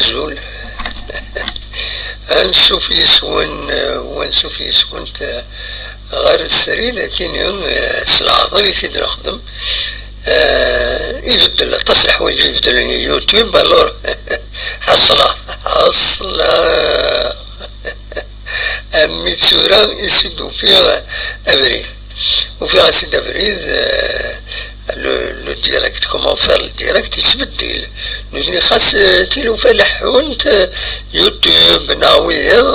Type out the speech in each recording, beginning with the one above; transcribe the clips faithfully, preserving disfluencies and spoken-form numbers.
Azul. Ansuf yis-wen, eh, wansuf yis-went, eh, ɣer srid akkin, eh, s leɛḍil i t-id-nexdem. Eh, ibeddel aṭas n leḥwayeǧ, ibeddlen YouTube, alors, ḥaṣleɣ, ḥaṣleɣ. Am mi tura i s-id-ufiɣ abrid. Ufiɣ-as-id abrid, eh, le, le direct, comment faire le direct, yettbeddil. Nutni xas, eh, tilufa leḥḥunt, eh, YouTube neɣ wiyaḍ,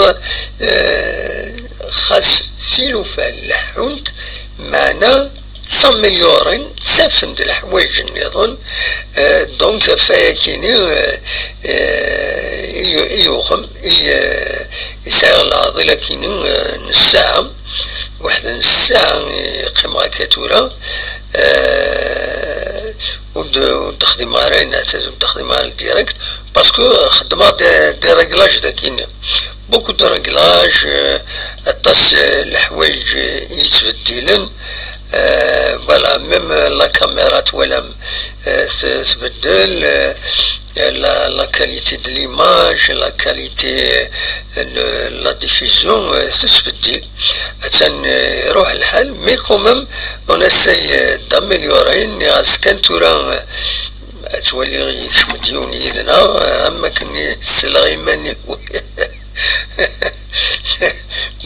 eh, xas tilufa leḥḥunt, meɛna ttamilyurin, ttafen-d leḥwayeǧ nniḍen. Eh, donc, ɣef wayakini, eh, eh, i, i yuxem, i, eh, i sɛiɣ leɛḍil akini, eh, n ssaɛa, waḥed n ssaɛa i qqimeɣ akka tura, eh, ur d-, ur d-xdimeɣ ara ayen, ur d-xdimeɣ ara le direct, parce que xeddmeɣ des, des réglages dakini. Beaucoup de réglages, euh, aṭas, euh, leḥwayeǧ, euh, yettbeddilen. Euh, voilà, même, euh, la caméra twalam, euh, t-, tbeddel, euh, la, la qualité de l'image, la qualité, euh, de la diffusion, euh, tettbeddil. Atan, euh, iruḥ lḥal, mais quand même, on essaye, euh, d'améliorer, nniɣ-as kan tura, euh, ad twali yekcem-d yiwen yid-neɣ, euh, am akken i selleɣ iman-iw.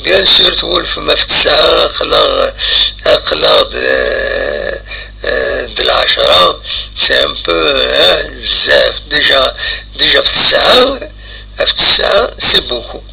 Bien sûr, twulfem ɣef tesɛa, aql-aɣ, aql-aɣ d, eh, d lɛecra, c'est un peu, hein, bzaf, déjà, déjà ɣef tesɛa, ɣef tesɛa, c'est beaucoup.